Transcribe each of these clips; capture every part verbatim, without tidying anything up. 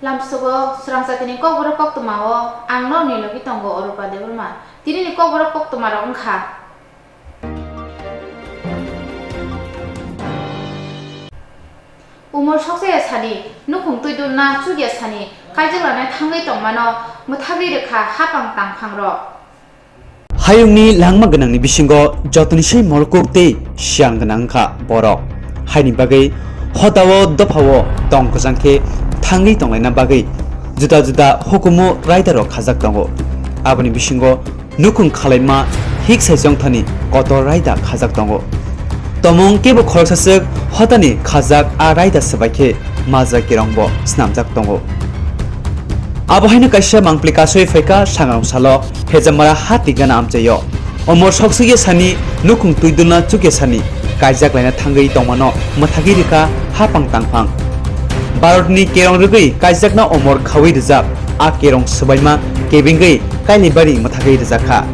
Lamsogo srang jatini kokborok koktwmao ang norokni logi tongo Oropa Debbarma. Tinini kokborok koktwmarok wngkha. Umor soksa ya sani, nukhung twi dulna chuk ya sani, kaijak lanai thangwi tongmano mwthagwi rwkha hapang tangphangrok. Hayungni langma gwnangni bisingo jotoni se morkuk tei siyan gwnang wngkha borok. Haini bagwi hotao dophao tong kwchang khe thangwi tonglaina bagwi juda juda hukumu raidarok khajak tongo. Aboni bisingo nukhung khalaima hik sai chongthani kotor raida khajak tongo. Tomung kebo khoroksa swk hotani khajak a raida swbai khe majra kerongbo snamjak tongo. Abo haino kaisa mangpli kasui phaikha sangrong salo Hejamara ha tigana amchaio. Omor soksukya sani nukhung twi dulna chukya sani kaijak laina thangwi tongmano mwthagwi rwkha hapang tangphang. Bharatni kerong rwgwi kaijakna omor khawi rwjak a kerong swbaima kebengwi Kailibari mwthagwi rwjakha.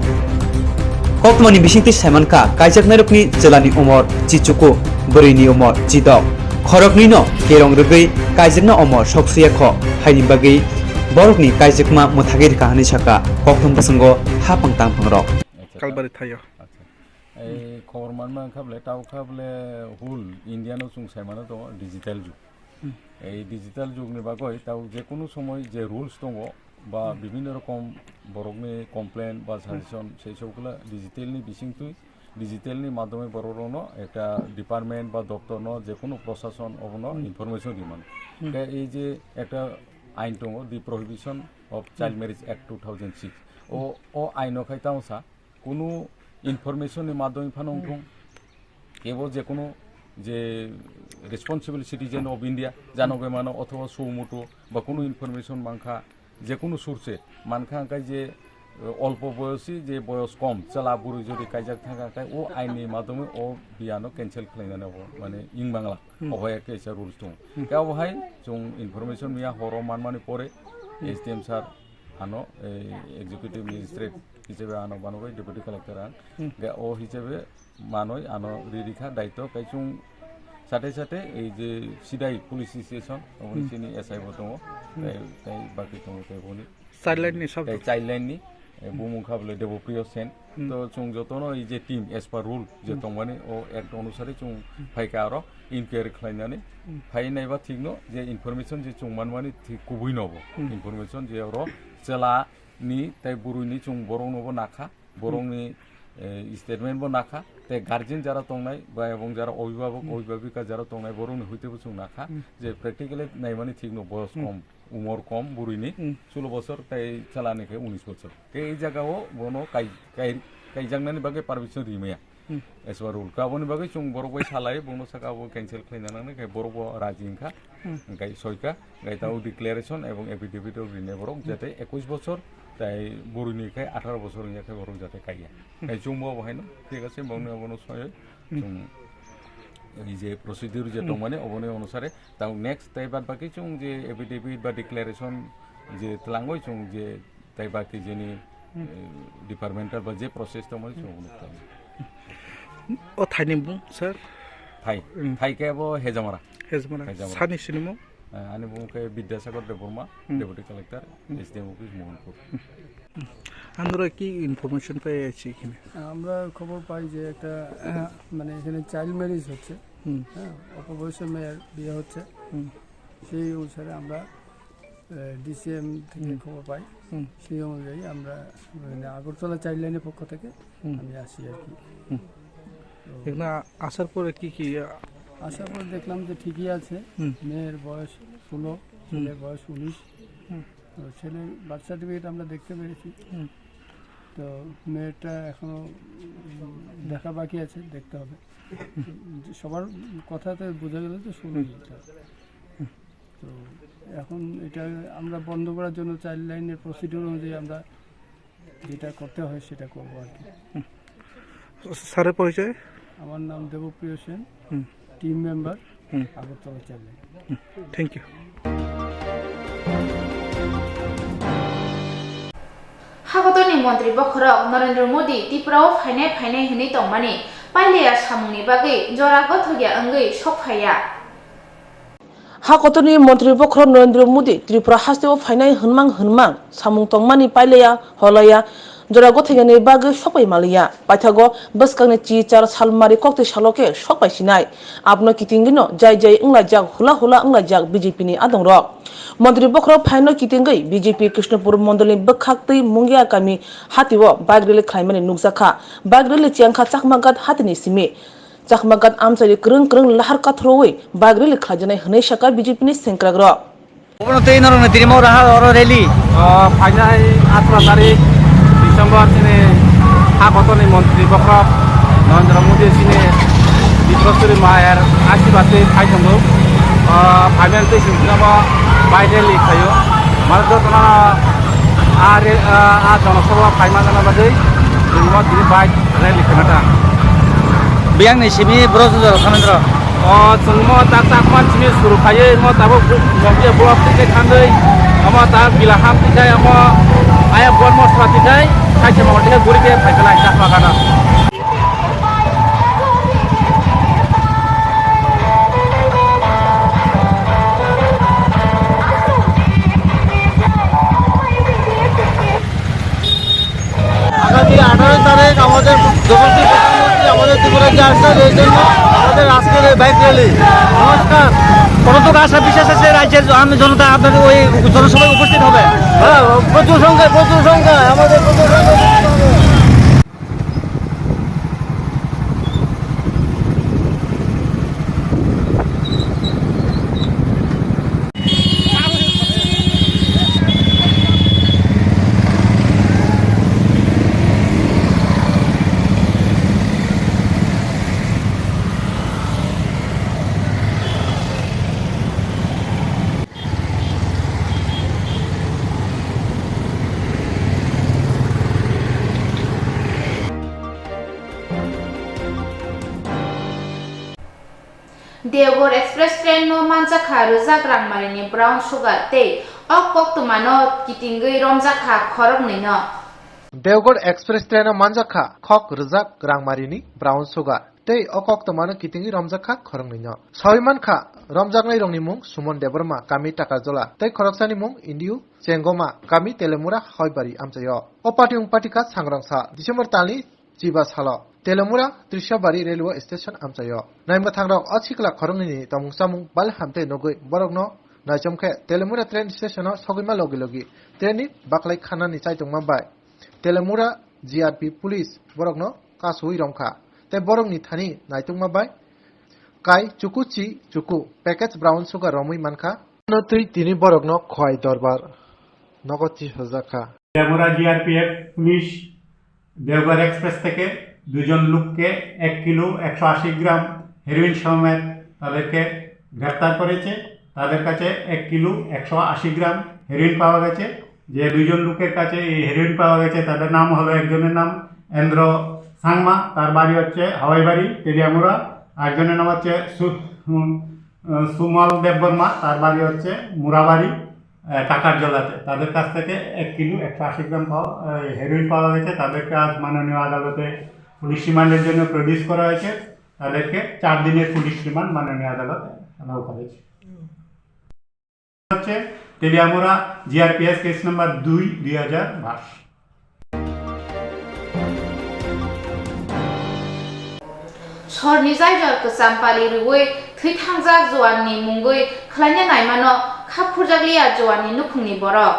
Koktwmani bisingtwi saimankha, kaijaknairokni chwlani umor chichuku, bwrwini umor chidok. Khoroknwino kerong rwgwi kaijakna umor soksuya kho, haini bagwi borokni kaijakma mwthagwi rwkha hwnwi sakha koktwma bwskango hapang tangphangrok. Kalbari thaio. Acha. Ei khobor manma wngkha bole, tao kha bole whole India no chwng saimano tongo digital jug. Hmm. Ei digital jugni bagwi tao jekunu somoi je rules tongo, ba Hmm. bibhinno rokom borokni complain ba Hmm. suggestion, sei sokla digital ni bisingtwi, digital ni madhyome borok rokno ekta department ba doptor no jekunu prosason obono Hmm. information rimano. Hmm. Khe ei je ekta ain tongo, The Prohibition of Child Hmm. Marriage Act two thousand six. O, o ain o khai tamo sa, kunu information ni madhyome phano Hmm. wngthung, kebo jekunu je responsible citizen of India, jano Hmm. bai mano, othoba suo motu ba kunu information mankha, jekunu source mankha, hwnkhe je, eh, olpo boyosi, je boyos kom, chwla bwrwi jodi kaijak thangkha, hwnkhe o ain ni madhyome o biyano cancel khlainani abo, mane, wng mangla, Hmm. obo hai kaisa rules tongo. Hmm. Khe obo hai chwng information miya horo manmani pore, Hmm. S D M sir, ano, eh, executive magistrate hisabe ano banogoi deputy collector ang. Hmm. Ga o hisabe manoi ano riri kha daityo, kai chwng sate sate ei je Sidai police station, oboni Hmm. chini S I bo tongo, Hmm. tai, tai baki tongo tai boni. Child line ni sab tai dok. Child line ni, eh, Hmm. bumung kha bole Debopriyo Sen. Hmm. To chwng jotono ei je team as per rule je Hmm. tongmani o act onusare chwng Hmm. phaikha aro inquiry khlainani Hmm. phai naiba thikno je information je chwng manmani thik kubui nobo. Hmm. Information je oro chwla ni tei bwrwi ni chwng borok nobo nakha, borok Hmm. ni, eh, statement bo nakha, tei guardian jara tongnai ba ebong jara obhibhabok, Hmm. obhibhabika jara tongnai borok ni hoite bo chwng nakha Hmm. je practically naimani thikno boyos Hmm. kom, umor kom bwrwi ni Hmm. sulo bosor tei chwla ni khe unis bosor. Tei ei jaga o bono kai, kai, kaijaknani bagwi permission rimaya. Hmm. As per rule. Aboni bagwi chwng borok bai salai, bongno saka abo cancel khlaina nangnai, khai borok bo raji wngkha, Hmm. hwnkhe soika, hwnkhe tao Hmm. declaration ebong affidavit rok rinai borok, Hmm. jate ekush bochor, tai bwrwini khai atharo bochor wngya khai borok jate kaiya. Hmm. Khai chwngbo abo haino, thik ase, bongni abono soyoi, Hmm. chwng, ei je procedure je Hmm. tongmani, oboni onusare, tao next tai bad baki chwng je affidavit ba declaration je twlangoi chwng je Tai baki jeni, Hmm. eh, departmental ba je process tongmani chwng nukha. O thaini bung, sir? Thai. Hmm. Thai khe bo Hejamara. Hejamara. Hejamara. Sani sinimo? Eh, ani bung khe Bidyasagar Debbarma, Hmm. Deputy Collector, Hmm. S D M Office, Mohanpur. Hmm. Andro ki information পেয়েছি এখানে? আমরা খবর পাই যে একটা, মানে, এখানে child marriage হচ্ছে। হুম। হ্যাঁ, অল্প বয়সে মেয়ের বিয়ে হচ্ছে। হুম। সেই অনুসারে আমরা আহ, ডি সি এম থেকে হুম। খবর পাই। হুম। সেই অনুযায়ী আমরা, মানে, আগরতলা চাইল্ড লাইনের পক্ষ থেকে হুম। আমি আসি আর কি। হুম। তো এখানে আ-, আসার পরে কি কি, আ- আসার পর দেখলাম যে ঠিকই আছে। হুম। মেয়ের বয়স ষোলো, হুম। ছেলের বয়স উনিশ। হুম। তো ছেলের বার্থ সার্টিফিকেট আমরা দেখতে পেরেছি। হুম। তো মেয়েরটা এখনো, উম, দেখা বাকি আছে, দেখতে হবে। সবার কথাতে বোঝা গেল যে ষোলোই হুম। এটা। তো এখন এটা আমরা বন্ধ করার জন্য চাইল্ড লাইনের প্রসিডিউর অনুযায়ী আমরা যেটা করতে হয় সেটা করবো আর কি। স্যারের পরিচয়? আমার নাম Debpriya Sen, hmm. Team member, hmm. Agartala child line. Hmm. Thank you. Hakotorni montri bokhorok Narendra Modi Tripura o phainai phainai hwnwi tongmani pailaya samungni bagwi jora gothokya wngwi sok phaiya. Ha kotorni Montri Bokhorok Narendra Modi Tripura hasteo phainai hwnmang hwnmang samung tongmani pailaya holaya jora gothainani bagwi sokpai maliya. Paithago bwskangni chi char salmari koktwi salo khe sokpai sinai. Abono kitingwino jai jai wnglaijak, hula hula wnglaijak B J P ni adongrok. Montri Bokhorok phaino kitingwi B J P Krishnapur mondolni bwkhaktwi Mungia kami hatio bike rally khlaimani nukjakha. Bike rally chiyangkha Chakmaghat hatini simi. Chakmaghat amchaini kwrwng kwrwng lahar kathorowi bike rally khlaijaknai hwnwi sakha B J P ni sengkrakrok. Obono tei norokni tirima oro ha oro rally. O, phainai atharoh tarik December chini ha kotorni montri bokhorok Narendra Modi chini Tripurasuri mayar asirbat tei phai tongo. O, phaimani tei chwng phano bike rally khlaio. Mane jotono a re-, a, a jonosabha phaima jana bagwi chwng bo tini bike rally khna ta. Biyang ni simi bro jora khamendro. O chwngmo ta Chakma simi suru phaiwi mo tabuk Nokya block tike thangwi omo ta Bilaham tikhai omo aya Bormosra tikhai khaisa mangol tikhai guri tikhai phai belai Chakma gana. আগামী আঠারো তারিখ আমাদের যশস্বী প্রধানমন্ত্রী আমাদের ত্রিপুরাতে আসছেন, এই জন্য আমাদের আজকের এই বাইক র্যালি। নমস্কার। কতটুকু আশা বিশ্বাস আছে রাজ্যের আম জনতা আপনাদের ওই জনসভায় উপস্থিত হবে? হ্যাঁ, প্রচুর সংখ্যায়, প্রচুর সংখ্যায়, আমাদের প্রচুর সংখ্যায়। Deoghar Express train no manjakha rwjak rangmarini brown sugar tei o koktwmano kitingwi romjakha khoroknwino. Deoghar Express train o manjakha khok rwjak rangmarini brown sugar tei o koktwmano kitingwi romjakha khoroknwino. Sawi mankha romjaknairokni mung Suman Debbarma, kami Takarjola, tei khoroksani mung Indiu Chengoma, kami Telemura Hoibari amchaio. O patiung patika sangrongsa December talni chiba salo Telemura Trishabari railway station amchaio. Naimwthangrok o sikla khoroknwini tongmung chamung bal hamtwi nugwi borokno naichomkhe Telemura train station o sogwima logi logi train ni baklai khanani chaitongma bai Telemura G R P police borokno kasui romkha tei borokni thani naitokma bai kai chuku chi chuku package brown sugar romwi mankha. Ano twi tini borokno Khowai Dorbar nogo chisajakha. Telemura G R P F police Deoghar express থেকে দুজন লোককে এক কিলো একশো আশি গ্রাম হেরোইন সমেত তাদেরকে গ্রেপ্তার করেছে। তাদের কাছে এক কিলো একশো আশি গ্রাম হেরোইন পাওয়া গেছে। যে দুইজন লোকের কাছে এই হেরোইন পাওয়া গেছে, তাদের নাম হলো, একজনের নাম এন্দ্র সাংমা, তার বাড়ি হচ্ছে হাওয়াইবাড়ি, তেলিয়ামুড়া, আরেকজনের নাম হচ্ছে সু-, উম, আহ, সুমল দেববর্মা, তার বাড়ি হচ্ছে মুরাবাড়ি, আহ, টাকারজলাতে। তাদের কাছ থেকে এক কিলো একশো আশি গ্রাম পাওয়া, আহ, হেরোইন পাওয়া গেছে। তাদেরকে আজ মাননীয় আদালতে পুলিশ রিমান্ডের জন্য প্রডিউস করা হয়েছে। তাদেরকে চার দিনের পুলিশ রিমান্ড মাননীয় আদালত অ্যালাউ করেছে। হচ্ছে তেলিয়ামুড়া জিআরপিএস কেস নাম্বার দুই, দুই হাজার বাইশ। Sorni jaijor kwcham pali rwui thwi thangjak Joanni mungwi khlaina naimano kha phurjakliya Joanni nukhungni borok.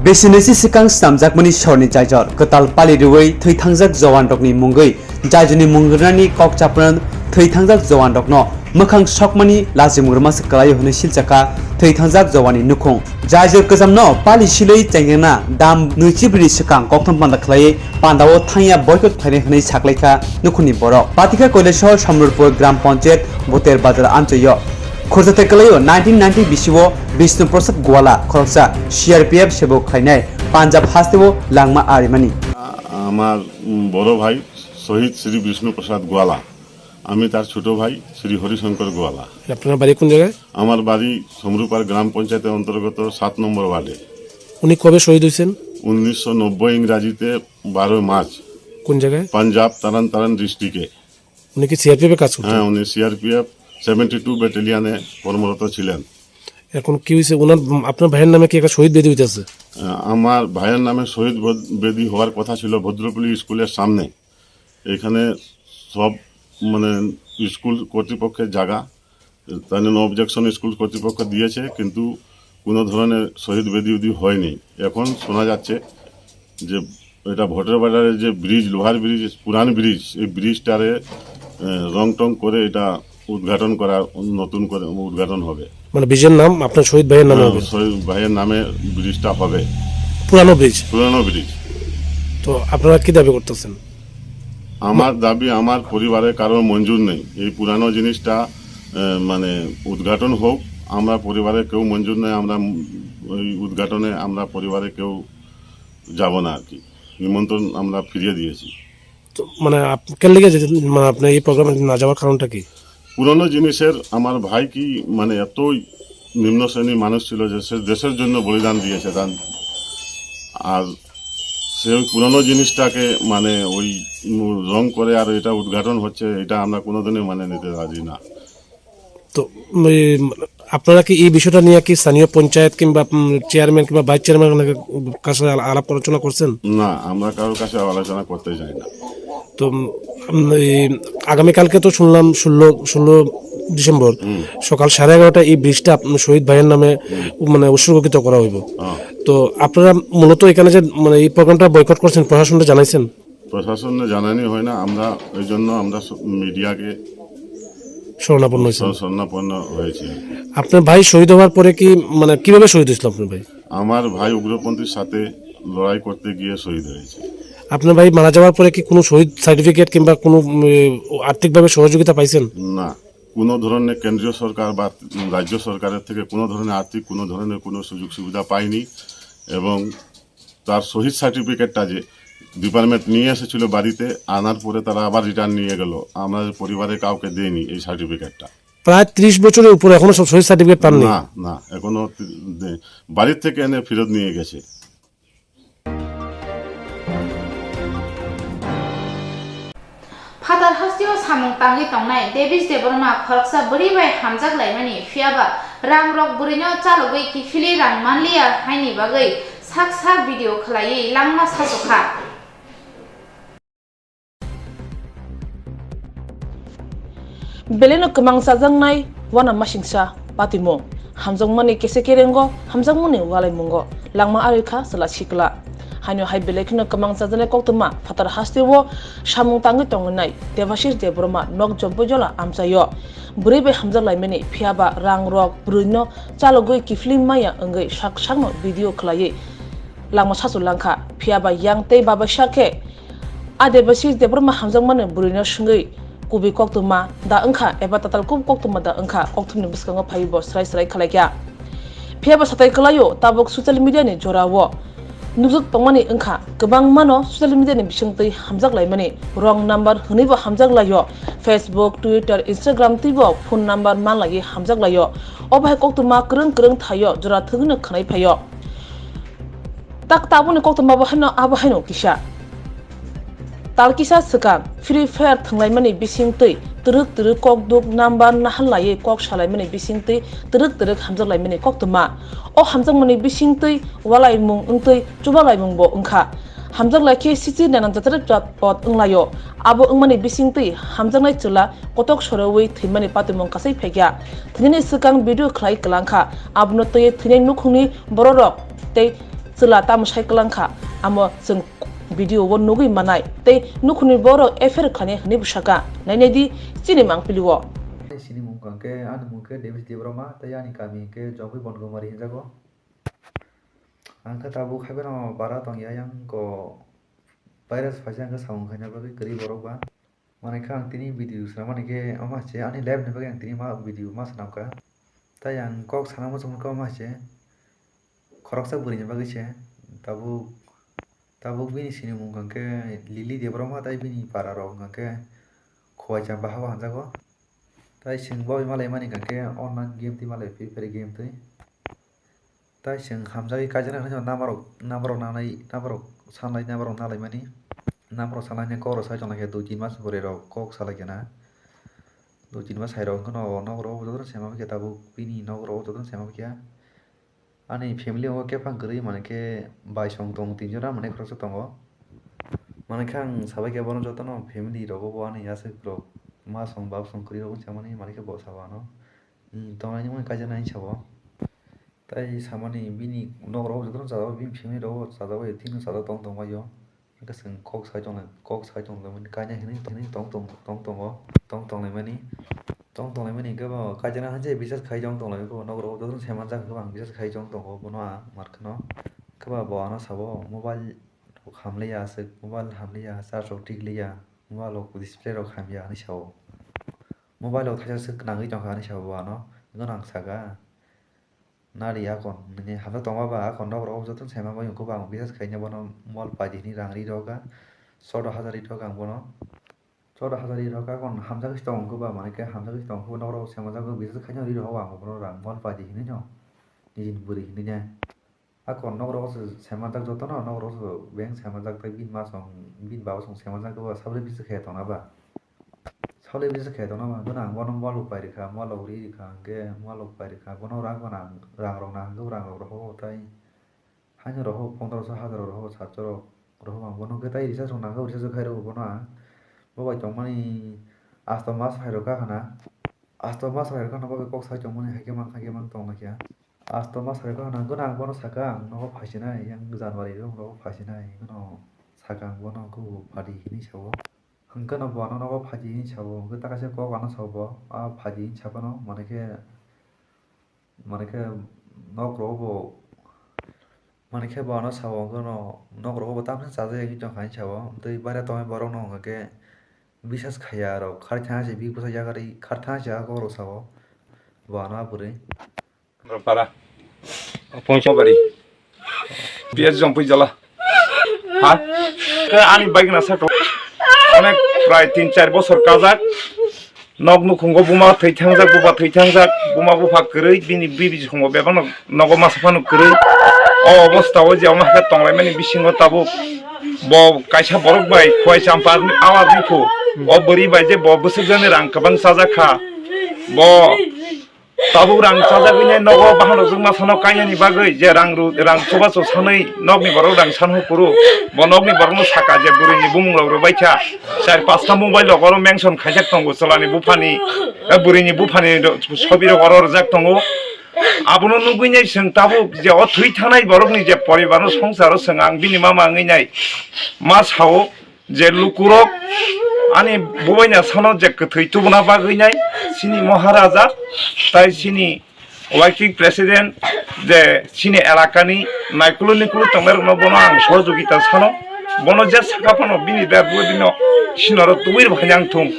Bisi nisi swkang snamjakmani sorni jaijor kwtal pali rwui thwi thangjak Joanrokni mungwi jaijorni mung rwnani kok chapran thwi thangjak Joanrokno mwkhang sokmani lachimung rwmasa kwlaio hwnwi silchakha thwi thangjak Joanni nukhung. Jaijor kwchamno pali silwi chengjana dam nwichibrini swkang kokthum panda khlaiwi pandao thangya boycott khlainai hwnwi saklaikha nukhungni borok. Patikha Koilashahar Samrurpur Gram Panchayat Boter Bazar amchaio. Khurjathai kwlaio nineteen ninety bisio Bishnu Prasad Gwala khoroksa C R P F sebok khlainai Punjab hasteo langma arimani. আমার, উম, বড় ভাই শহীদ শ্রী বিষ্ণু প্রসাদ গোয়ালা, আমি তার ছোট ভাই শ্রী হরিশঙ্কর গোয়ালা। আপনার বাড়ি কোন জায়গায়? আমার বাড়ি সমরুপার গ্রাম পঞ্চায়েতের অন্তর্গত সাত নম্বর ওয়ার্ডে। উনি কবে শহীদ হয়েছেন? উনিশশো নব্বই ইংরাজিতে বারো মার্চ। কোন জায়গায়? পাঞ্জাব, তারান তারান ডিস্ট্রিক্টে। উনি কি সিআরপিএফ এ কাজ করতেন? হ্যাঁ, উনি সিআরপিএফ সেভেন্টি টু ব্যাটালিয়নে কর্মরত ছিলেন। এখন কি হয়েছে? ওনার, আপনার ভাইয়ের নামে কি একটা শহীদ বেদি হইতেছে? আহ, আমার ভাইয়ের নামে শহীদ বদ-, বেদি হওয়ার কথা ছিল ভদ্রপল্লী স্কুলের সামনে। এখানে সব, মানে, স্কুল কর্তৃপক্ষের জায়গা, তাই জন্য অবজেকশন স্কুল কর্তৃপক্ষ দিয়েছে, কিন্তু কোনো ধরনের শহীদ বেদি উদি হয়নি। এখন শোনা যাচ্ছে যে এটা ভটের বাজারে যে ব্রিজ, লোহার ব্রিজ, পুরান ব্রিজ, এই ব্রিজটারে, আহ, রং টং করে এটা উদ্ঘাটন করা, নতুন করে উদ্ঘাটন হবে। মানে ব্রিজের নাম আপনার শহীদ ভাইয়ের নামে হ্যাঁ, হবে? শহীদ ভাইয়ের নামে ব্রিজটা হবে। পুরানো ব্রিজ? পুরানো ব্রিজ। তো আপনারা কি দাবি করতেছেন? আমার দাবি, আমার পরিবারে কারোর মঞ্জুর নেই এই পুরানো জিনিসটা, আহ, মানে, উদ্ঘাটন হোক। আমরা পরিবারে কেউ মঞ্জুর নেই, আমরা ওই উদ্ঘাটনে আমরা পরিবারে কেউ যাব না আর কি। নিমন্ত্রণ আমরা ফিরিয়ে দিয়েছি। তো মানে আপ-, কেন লেগে যেতে, মানে আপনি এই প্রোগ্রামে না যাওয়ার কারণটা কি? পুরনো জিনিসের, আমার ভাই কি, মানে, এতই নিম্ন শ্রেণীর মানুষ ছিল যে সে দেশের জন্য বলিদান দিয়েছে। তার, আর সে ওই পুরনো জিনিসটাকে, মানে, ওই রং করে আর এটা উদ্ঘাটন হচ্ছে, এটা আমরা কোনোদিনই মানে নিতে রাজি না। তো উম, এই, আপনারা কি এই বিষয়টা নিয়ে কি স্থানীয় পঞ্চায়েত কিংবা, উম, চেয়ারম্যান কিংবা ভাইস চেয়ারম্যান কাছে আলা-, আলাপ আলোচনা করছেন? না, আমরা কারোর কাছে আলোচনা করতে যাই না। তো, উম, এই আগামীকালকে তো শুনলাম ষোলো, ষোলো ডিসেম্বর হুম। সকাল সাড়ে এগারোটায় এই ব্রিজটা আপ-, শহীদ ভাইয়ের নামে হুম। মানে উৎসর্গীকৃত করা হইব। হ্যাঁ। তো আপনারা মূলত এখানে যে মানে এই প্রোগ্রামটা বয়কট করছেন, প্রশাসনটা জানাইছেন? প্রশাসনে জানানি হয় না, আমরা ওই জন্য আমরা স-, মিডিয়াকে শরণাপন্ন হয়েছেন। শরণাপন্ন হয়েছি। আপনার ভাই শহীদ হওয়ার পরে কি, মানে, কিভাবে শহীদ হয়েছিল আপনার ভাই? আমার ভাই উগ্রপন্থীর সাথে লড়াই করতে গিয়ে শহীদ হয়েছে। আপনার ভাই মারা যাওয়ার পরে কি কোনো শহীদ সার্টিফিকেট কিংবা কোনো, উম, আর্থিকভাবে সহযোগিতা পাইছেন? না, কোনো ধরনের কেন্দ্রীয় সরকার বা রাজ্য সরকারের থেকে কোনো ধরনের আর্থিক কোনো ধরনের কোনো সুযোগ সুবিধা পাইনি। এবং তার শহীদ সার্টিফিকেটটা যে ডিপার্টমেন্ট নিয়ে এসেছিল বাড়িতে, আনার পরে তারা আবার রিটার্ন নিয়ে গেল। আমাদের পরিবারে কাউকে দেয়নি এই সার্টিফিকেটটা। প্রায় ত্রিশ বছরের উপরে এখনো সব শহীদ সার্টিফিকেট পাননি? না, না, এখনো তি-, দে-, বাড়ির থেকে এনে ফেরত নিয়ে গেছে। Phatar hasteo samung tangwi tongnai Debish Debbarma khoroksa bwrwi bai hamjak laimani, phiyaba rang rok bwrwino chalogwi kiphilwi rang manliya haini bagwi sak sak video khwlaiwi langma sachukha. Beleno kwmang chajaknai uanamasingcha patimung, hamjakmani kese kerengo, hamjakmani walaimungo, langma arwi kha chwla sikla. Haino hai belai kheno kwmang chajaknai koktwma phatar hasteo samung tangwi tongnai Debashis Debbarma nok Jompoijola amchaio. Bwrwi bai hamjak laimani, phiyaba rang rok bwrwino chalogwi kiphilwi maya wngwi sak sakno video khwlaiwi langma sachu langkha. Phiyaba yang tei babaisa khe a Debashis Debbarma hamjakmani bwrwino swngwi kubui koktwma da wngkha eba tatal kub koktwma da wngkha, kokthumni bwskango phaiwi bo swrai swrai khlaikha. Phiyaba satai kwlaio tabuk social media ni jorao nukjak tongmani wngkha, kwbangmano social media ni bisingtwi hamjak laimani, wrong number hwnwibo hamjak laio, Facebook, Twitter, Instagram twibo phone number manlaiwi hamjak laio. Obo hai koktwma kwrwng kwrwng thaio jora thwgwino khwnai phaio. Tak tabukni koktwma bo haino abo haino kisa. Tal kisa swkang Free Fire thwnglaimani bisingtwi twrwk twrwk kok duk number nahal laiwi kok salaimani bisingtwi twrwk twrwk hamjak laimani koktwma. O hamjakmani bisingtwi walaimung wngtwi chuba laimung bo wngkha. Hamjak lai khe sisi nana jatrep jat pot wnglaio. Abo wngmani bisingtwi hamjaknai chwla kotok sorowi thwimani patimung kasai phaikha. Thwinani swkang video khlai kwlangkha. Abono twiwi thwinai nukhungni bororok tei chwla tamo sai kwlangkha. Amo chwng video o nugwi manai tei nukhungni borok F I R khlainai hwnwi bwsaka. Nainai di chini mangpili o. Ani sinimung hwnkhe, ani mung khe Davis Debbarma tei ani kami hwnkhe Jongpui Bongomari hinjago. Ang khe tabuk haiphano bara tongya, yang ko virus phaisa, ang khe samung khaina bagwi kwrwi borok ba. Manwi khe ang tini video swnamani khe omo hai se, ani live ni bagwi ang tini ma video ma swnamkha. Tai ang kok sana muchungkha omo hai se, khoroksa bwrwini bagwi se. Tabuk, tabuk bini sinimung hwnkhe Lily Debbarma, tai bini para rok hwnkhe Khowaicha Bahawa hwnjago. Tai chwng bo malaimani hwnkhe online game twi malai, Free Fire game twi. Tai chwng hamjagwi kaijaknai hwnwi namarok, namarok nanai, namarok sanlai, namarok nalaimani. Namarok sanlaina kok rok sai tonglaikha, dui tin mas bwrwi rok kok salaikha na. Dui tin ma sai rok wngkha no, nok rok jotono sema khe tabuk bini nok rok jotono sema khe. Ani family o khe phang kwrwi mane khe bai song tongo, tin jona mane khoroksa tongo. Mane khe ang sabai khe bono jotono family rogo bo ani aswk rok ma song bab song kwrwi rok wngsa mani mane khe bo sabo ano. Hmm, tongnai ni mani kaijak nai sabo. Tai samani bini nok rok jotono chajak bai, bini family rok chajak bai, tini chajak tong tong bai o. Hwnkhe chwng kok sai tong lai, kok sai tong lai mani kaina hinwi, hinwi tong tong, tong tongo, tong tong lai mani. Tong tong lai mani hwnkhe bo kaijaknai hwnse bisas khai tong tong lai khe bo nok rok jotono saimanjak hwnkhe bo ang bisas khai tong tongo bono ang mar kheno. Hwnkhe ba bo ano sabo mobile rok hamliya aswk, mobile hamliya, charge rok thik liya, mobile rok display rok hamya hinwi sao. Mobile rok thaisa swk nangwi tongkha hinwi sao bo ano, hwnkhe no ang saka. Nari akon nini hamjak tongma ba akon nok rok jotono saima bai wngkha ba ang bisas khaina bono mol paidi hini rang ri rok kha. Choudo hajar ri rok ang bono. Choudo hajar ri rok kha akon hamjak se tong wngkha ba mane khe hamjak se tong wngkha ba nok rok saima jak bisas khaina ri rok ang bono rang mol paidi hini no. Nijini bwrwi hini ne. Akon nok rok se saima jak jotono nok rok se beng saima jak tei bini ma song bini baba song saima jak khe ba sabri bisas khe tongna ba. Sole bisa khe tongna ma, gwnang bono molo pai rikha, molo uri rikha, hwnkhe molo pai rikha, bono rang gwnang, rang rok nang, hwnkhe rang rok rohor tei haino rohor pondroso, hazaro rohor, satso rok rohor ang bono hwnkhe tei recharge rok nang, recharge khai rw bono ang. Bo bai tongmani asto mas hai rok kha khana, asto mas hai rok kha khana bo bai kok sai tongmani hai khe mang, hai khe mang tong lai kha. Asto mas hai rok kha khana, gwnang bono saka ang nogo phaisinai, yang January rok nogo phaisinai, bono saka ang bono khe bo padi hinwi sao. Hwnkhe no bo ano nogo phaidi hinwi sao, hwnkhe ta kaisa kok ano sao bo, a phaidi hinwi saphano, manwi khe, manwi khe nok rogo bo, manwi khe bo ano sao, hwnkhe no nok rogo bo tamsa chajakya hinwi tongkha hinwi sao, tei baire tongnai borok no hwnkhe bisas khaiya aro, khari thangya se bini bwsa yakarwi, khari thangya se a kok rok sao, bo ano a bwrwi. Para. Poinsa bari. Biya jom pui jala. Ha? Ke ani bike na sato. Onek prai tin char bosor kajak. Nok nukhungo buma thwi thangjak, buba thwi thangjak, buma bupha kwrwi, bini bibi songo bebak no nogo masa phano kwrwi. O obostha o je omo hakhe tonglaimani bisingo tabuk. Bo kaisa borok bai khwai champa awar ni khu. O bwrwi bai je bo bwswk jani rang kwbang chajak kha. Bo Tabuk rang chajagwinai nogo bahanrokjak masano kainani bagwi je rang ru-, rang chubachu sanwi nokni borok rang sanwi phuru, bo nokni borokno saka je bwrwini bumungrok rwbaikha, char pasta mobile rok oro mention khaijak tongo chwlani buphani, eh, bwrwini buphani do-, sobirok oro rwjak tongo. Abono nugwinai chwng tabuk je o thwi thanai borokni je poribarno songsaro chwng ang bini mama wngwi nai ma sao. Je lukurok ani bubaina sano je kwthwi tubuna bagwi nai chini Maharaja tai chini working president je chini elakani naikulu nikulu tongnairokno bono ang sohojogita sano. Bono je saka phano bini dad bwdino sinoro tubui rwphai nang thung.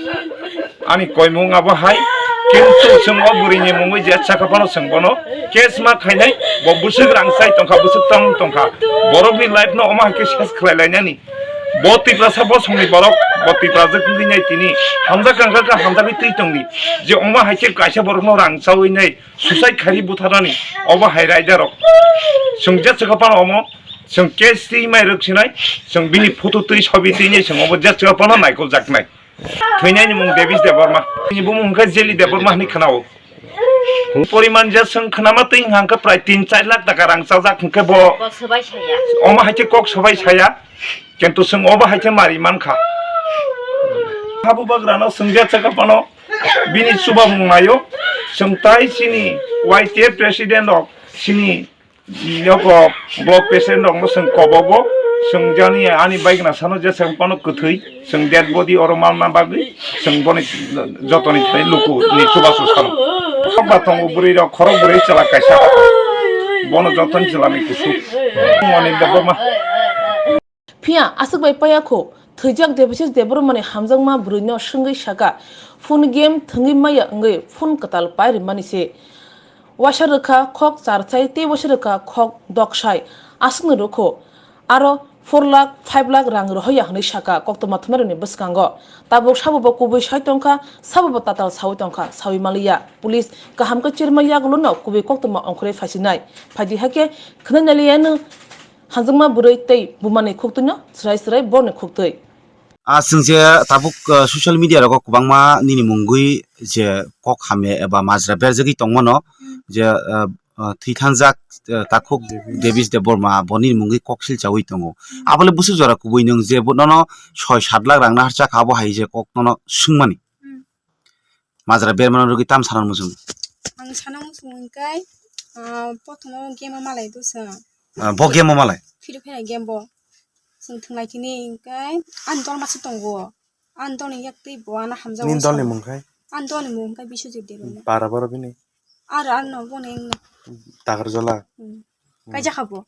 Ani koimung abo hai, kintu chwng o bwrwini mungwi je saka phano chwng bono case ma khainai, bo bwswk rang chai tongkha, bwswk tong tongkha, borokni life no omo hai khe ses khlai lainani. Bo Tiprasa bosongni borok, bo Tiprajwk wngwi nai tini. Hamjak kangkha kha hamjagwi twi tongdi. Je omo hai khe kaisa borokno rang chawi nai suicide khairi butharnani. Obo hai raidarok. Chwng je chwkha phano omo, chwng case twi mai rwk sinai, chwng bini photo twi sobi twi nai chwng obo je chwkha phano naikol jaknai. Thwinaini mung Davis Debbarma. Bini bumung hwnkhe Jelly Debbarma hinwi khwnao. Poriman je chwng khwnama twi wngkha hwnkhe prai tin char lakh taka rang chajak hwnkhe bo. Kok swbai saya. Omo hai khe kok swbai saya. Kintu chwng obo hai khe mari mankha. Habubagrano chwng je chwkha phano bini chubamung naio. Chwng tai chini Y T F president rok chini Yoko bo patient rokno chwng kobogo, chwng jani ani baigna sano je chwng phano kwthwi, chwng dead body oro manna bagwi chwng boni jotoni thani luku ni chubachu sano. Ba tongo bwrwi rok, khorok bwrwi chwla kaisa, bono jotoni chwla ni kusu. Moni Debbarma. Phiya aswk bai paya kho, thwijak Debashis Debbarmani hamjakma bwrwino swngwi saka, phone game thwngwi maya wngwi phone kwtal pai rwmani se. Waisa rwkha khok charsai tei waisa rwkha khok doksai, aswkno rwkho, aro four lakh, five lakh rang rohorya hwnwi saka koktwma thumairokni bwskango. Tabuk sabobo kubui sai tongkha, sabobo tatal saui tongkha, saui manliya. Police kaham khe chirma yagulono kubui koktwma ongkhorwi phaisinai. Phaidi hakhe khwnai nailiyano. Hanjakma bwrwi tei bumani khuktwino swrai swrai borni khuktwi. Ah, chwng je tabuk, ah, social media rogo kwbangma nini mungwi je kok hamya eba majra berjagwi tongmano, Hmm. je, ah, ah, thwi thangjak, ah, takhuk Davis. Davis Debbarma bo nini mungwi kok silchawi tongo. Hmm. Abole bwswk jora kubui nwng je bo nono soi sat lakh rang naharchak abo hai je kok nono swngmani. Hmm. Majra bermano rwgwi tam sana muchung. Ang sana muchung hwnkhe, ah, prothomo game o malai do chwng. Ah, bo game o malai? Free Fire game bo. Chwng thwnglai tini hwnkhe ani dol masa tongo. Ani dol ni yak twi bo ano hamjago. Nini dol ni mung khai? Ani dol ni mung hwnkhe Biswajit Debbarma. Para boro bini? Aro ano bono wngno. Takarjala? Hmm. Hmm. Kaijak kha bo?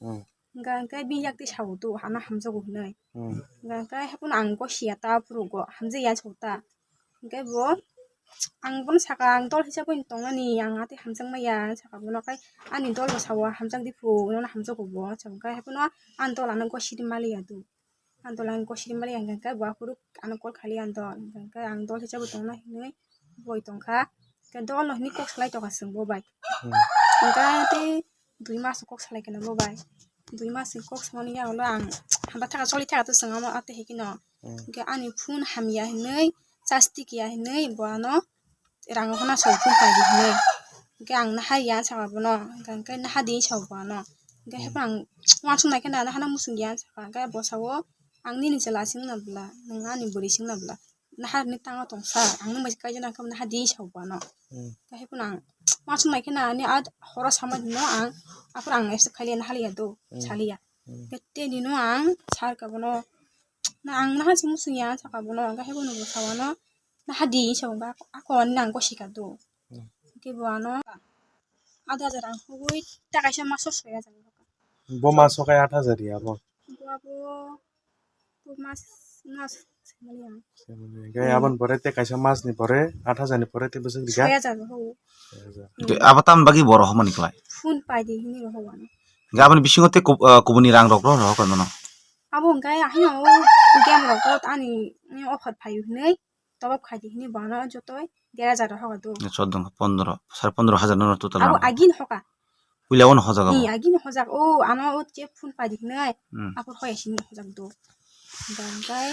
Hmm. Hwnkhe, hwnkhe bini yak twi sao do ano hamjago hwnwi. Hmm. Hwnkhe, hwnkhe haphano ang gosiya ta phuru go hamjaya sa ta. Hwnkhe bo, ang bono saka, ang dol hisab bai tongnani, ang atwi hamjakmaya, ang saka bono, khe ani dol bo sao, hamjakdi phu, nono hamjago bo, hwnkhe haphano ani dol ano gosiri maliya do. Ani dol ano gosiri maliya, hwnkhe bo aphuru ano call khali ani dol, hwnkhe ang dol hisab bai tongna hinwi boi tongkha, hwnkhe dol no hinwi kok salai tongkha chwng bo bai. Hmm. Hwnkhe tei dui mas kok salai khe bo bai. Dui mas ni kok samani yagulo ang hamba thaka choli thaka to chwng amo atwi hai kheno. Hmm. Hwnkhe ani phone hamya hinwi, charge tikya hinwi bo ano rang hona sok phone paidi hinwi. Hwnkhe ang naha ya saka bono, hwnkhe naha di sabo ano. Hwnkhe Hmm. haphano ang uansuk nai kheno naha no muchung ya saka, hwnkhe bo sao ang nini chwla sing na bwla, nwng ani bwrwi sing na bwla. Naharni tango tongsa, ang nung bai kaijana khe nahardi sabo ano. Hmm. Khe haphano ang uansuk nai khe ani a horo sama dino ang, aphuru ang accept khailiya, nahaliya do, Hmm. saliya. Hmm. Khe tei dino ang sar kha bono, na ang nahar se muchung ya saka bono, khe haphano bo sao ano, nahardi sabo ba, ako ani nang gosika do. Hmm. Khe bo ano, ada jarang hugui, ta kaisa maso soya jang. Bo maso kai aat hajar ya bo. Bo abo Bo mas, mas, semani ang. Semani. Hwnkhe Hmm. aboni pore tei kaisa mas ni pore, aat hajar ni pore tei bwswk rikha? Soi hajar rohor. Soi hajar. Hmm. Hwnkhe abo tamni bagwi bo rohormani khlai? Phone paidi hinwi rohor ano. Hwnkhe aboni bisingo tei kub-, ah, kubuni rang rok rohor rohor kha nono? Abo hwnkhe haino o game rok ani offer phaio hinwi. Tobok khaidi hinwi bono jotoi dera jaro hoga do. Choddo pondro, sare pondro hajar no total. Abo rang. Agini hoga. Puila ono hojak abo. Ni agini hojak o ano o je phone paidi hinwi. Hmm. Apo hoya sini hojak do. Bangkai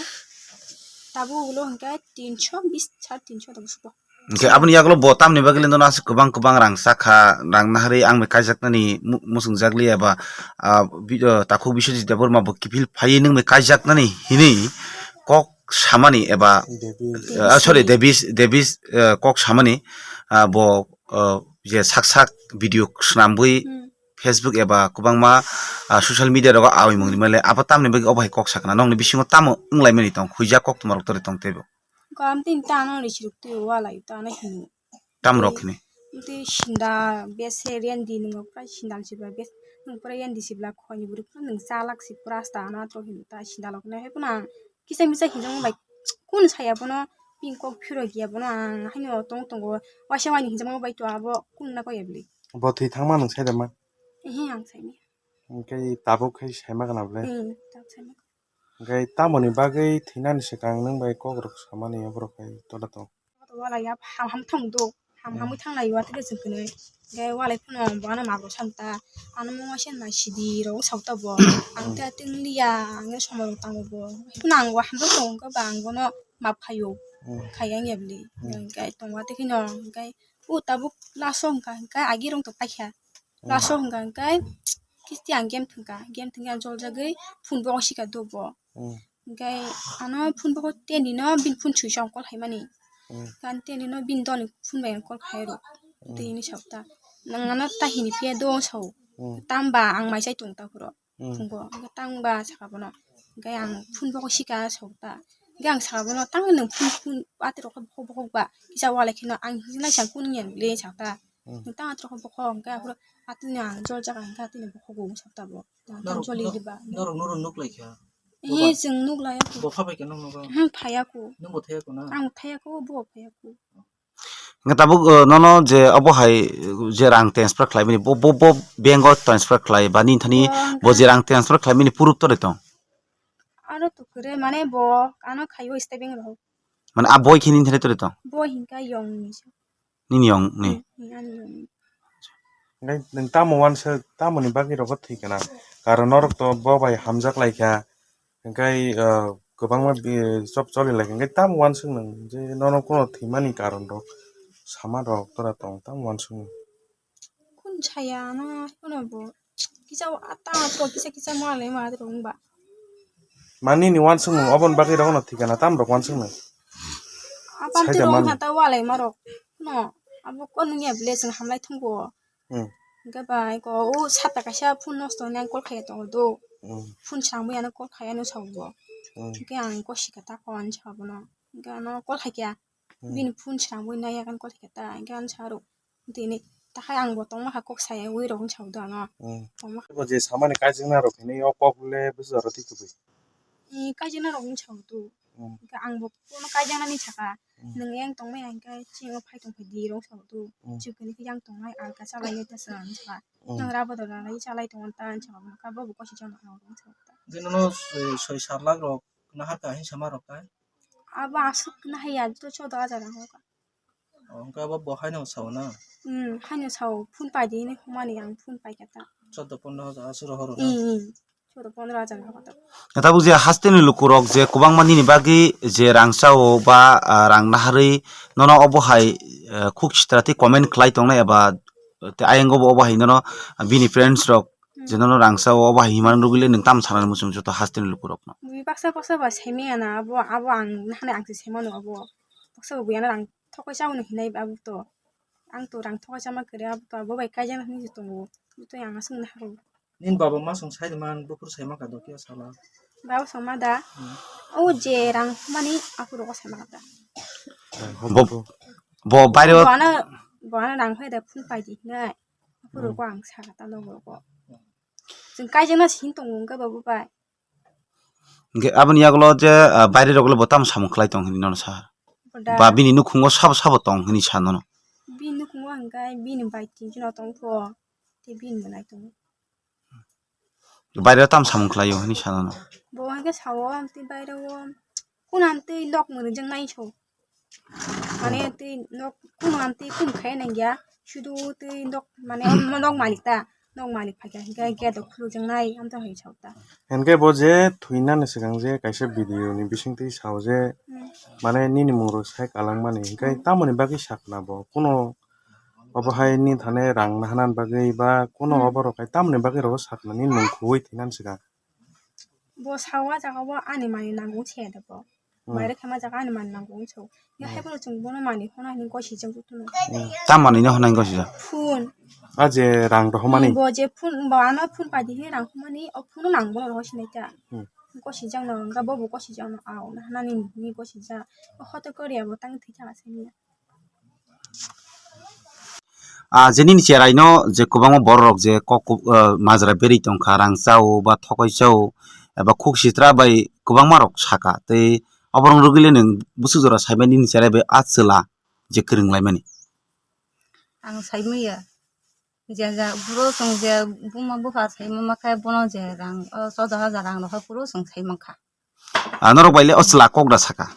tabo ulo hingkai tinsho bis, sare tinsho tabo suko. Hingke aboni yagulo bo tamni bagwi lindon aswk kwbang kwbang rang sakha, rang naharwi ang bai kaijaknani mu-, muchungjak liya ba, ah, bi-, ah, takhuk Biswajit Debbarma bo kiphil phaiwi nwng bai kaijaknani hinwi kok samani eba, Davis. Ah, sorry, Davis, Davis, eh, kok samani, ah, bo, ah, je sak sak video swnamwi Hmm. Facebook eba kwbangma, ah, social media rogo awi mung rimale abo tamni bagwi obo hai kok sakna nokni bisingo tamo wnglaimani tong khuijak kok tuma rok tori tong teibo. Kam tin tano risi rok twi walai tano hini. Tam rok hini. Tei sinda bese rendi nungo prai sinda siba bes nung pura rendi sibla khoni buri pura nung chalak si pura asta ano atro hini ta sinda lok nai hai puna kisa misa hinjong bai kun saya bono pin kok phiro giya bono ang haino tong tongo waisa waini hinjong bai to abo kun na ko ebli. Bo thwi thangma nung sai da ma? Ehe ang sai ni. Hingke tabuk khai sai ma kana ble? Hmm, tabuk sai ma. Hingke tamoni bagwi thinani swkang nung bai kok rok samani borok hai tola tong. Walai ya ham ham thang do. Ham ham Hmm. thang lai wa tele jeng kene. Ge walai phano bo ano mago sam ta. Ano mo se na sidi ro sa ta bo. Ang Hmm. ta ting liya ang somor tang bo. Phano ang wa ham do tong ko ba ang bono map khayo. Hmm. Khaya nge bli. Hmm. Ge tong wa te khino ge u tabuk laso hingka hingka agi rong to paikha. Hmm. Laso hingka hingka kisti ang game thangka. Game thangka ang jol jagwi phone bo sika do bo. Hmm. Hingke ano phone bo teni no bini phone sui sa call khaimani. Hmm. Kan teni no bini dol ni phone bai call khai ro. Hmm. Tini sa ta. Nang ano ta hini phiya do sa. Hmm. Tam ba ang mai sai tong ta phuro. Hmm. Phungo. Hingke tang ba saka bono. Hingke ang phone bo sika sa ta. Hingke ang saka bono tang nang phone phone ati rok bokok bokok ba. Kisa wala kheno ang hinai sa kun ngen le sa ta. Hmm. Tang ati rok bokok hingke aphuru ati ni ang jol jaga hingke ati ni bokok bo sa ta bo. Norok, Joli nor-, diba. Norok noro nuk lai kha. Ye, chwng nuk lai. Bo pha bai kha nung nugo. Hmm, phaya ku. Nung bo thaya ku na? Ang thaya ku, bo phaya ku. Hingke tabuk, uh, nono je obo hai, uh, je rang transfer khlai mani, bo, bo, bo bank o transfer khlai ba nini thani bo hingka je rang transfer khlai mani proof tore tong? Aro to kore mane bo ano khayo state bank rok. Mane a boi khe nini thani tore tong? Bo hingka yong ni. Nini yong ni? Hmm, hmm, ani yong ni. Hingke nwng tamo uansa tamoni bagwi rogo thwi kana? Karon norok to bo bai hamjak lai kha. Hingke, uh, kwbangma bi-, chop choli lai hwnkhe tamo uansuk nang je nono kuno thwimani karon rok sama rok tora tong tamo uansuk nang. Kun saya no kuno bo kisa ata to kisa kisa ma le ma rong ba. Mani ni uansuk nang obon bagwi rok no thikana tam rok uansuk nang. Apan Saida tiro mani. Hata walai marok no abo kon niya blessing hamlai thungbo. Hmm. Hingke bai ko o sata kaisa phone nosto hwnwi ang call khaiya tongo do. Hmm. Phone swnamwi ano call khaiya no sawo. Hmm. Hingke ang ko sika ta kon sabono. Hingke ano call khaikya. Hmm. Bini phone swnamwi naiya kan call khaikya ta. Hingke ano saro. Tini takhai ang bo tongma kha kok saya wi rok sawo do ano. Hmm. Tongma kha. Bo je samani kaijakna rok hwnwi o kok le bwswk jora twi kubui. I kaijakna rok wng sawo do. Hmm. Hingke ang bo kono kaijaknani saka. Hmm. Nwng yang tongmani hingke chini o phai tongphai di rok sawo do. Hmm. Chikoni khe yang tongnai alka chalai ta sa ang saka. Hmm. Nwng rabo da lalai chalai tongo ta ang saka. Ka bo bo kosi chama ang saka. Bini no soi, soi sat lakh rok nahar ka hinsa ma rok ta? Abo aswk nahai ya to chodo hajar ang ka. Oh, hingke abo bo haino sao na? Hmm, haino sao phone pai di hinwi humani ang phone pai kha ta. Chodo pondro hajar aswk rohoro na? Hmm, hmm. Chodo pondro hajar rohoro. Tabuk je hasteni lukurok je kwbangma nini bagwi je rang sao ba, ah, rang naharwi nono obo hai, eh, khuk sitra tei comment khlai tongnai eba tei ayang bo obo hai nono bini friends rok je nono rang sao obo hai himani rwgwi le nwng tamo sana muchung joto hasteni lukurokno. Bui baksa baksa ba semi ana abo, abo ang nahani ang se semano abo. Baksa bo bui ano rang thokoi chao hinwi hinai abo to. Ang to rang thokoi chama kwrwi abo to abo bai kaijakna hinwi se tongo. Abo to ang aswk naharo. Nini baba ma song sai man buphuru sai ma ka do khe sala. Baba song ma da. Hmm. O je rang mani aphuru ko sai ma ka da. Bo, bo bairo. Bo ano, bo ano rang phai da phun pai di hinai. Aphuru ko ang saka ta logo ko. Chwng kaijakna sin tongo wngkha babu bai. Hingke aboni yagulo je, ah, baire rok le bo tamo samung khlai tong hinwi nono sa? Boda. Ba bini nukhungo sabo sabo tong hinwi sa nono? Bini nukhungo hingke bini bai tinjon tong pho. Tei bini bo nai tongo. Baire tamo samung khlai o hinwi sa nono? Bo hingke sao amtwi baire o. Kunan twi nok mwrwng jang nai so. Mane twi nok kuno amtwi kum khai nang ya. Sudu twi nok mane nok malik ta. Nok malik phai kha hingke gate rok khuluk jang nai amtwi hai chao ta. Hingke bo je thwinani swkang je kaisa video ni bisingtwi sao je mane nini mung rok sai kalang mani hingke tamoni bagwi sakna bo kuno obo hai ni thane rang nahanan bagwi ba kuno obo rok hai tamoni bagwi rok sakna ni mung khugui thwinan swkang. Bo sao a jaga o ani mani nango se da bo. Hmm. Baire khe ma jaga ani mani nango wngso. Ya hai bono chwng bono mani hono hinwi gosi jang tutuno. Hmm. Tam mani no hono hinwi gosi jang? Phone. A je rang rohormani? Hmm, bo je phone, bo ano phone pai di hinwi rang rohormani, o phone o nang bono rohor sinai ta. Hmm. Gosi jang no wngkha, bo bo gosi jang no, a o na hanani hinwi gosi jang. O hoto koriya bo tang thwi thang asai niya. Ah, je nini cherai no je kwbangma borok rok je kok, ah, majra berwi tongkha, rang chao ba thokoi chao eba khuk sitra bai kwbangma rok saka tei oborok rwgwi le nwng bwswk jora saimani nini cherai bai a chwla je kwrwng laimani. Ang saimanya je, je buro chwng je buma bupha saimama khe bono je rang o choudo hajar rang rok phuru chwng saimankha. Ah, norok bai le o chwla kok da saka?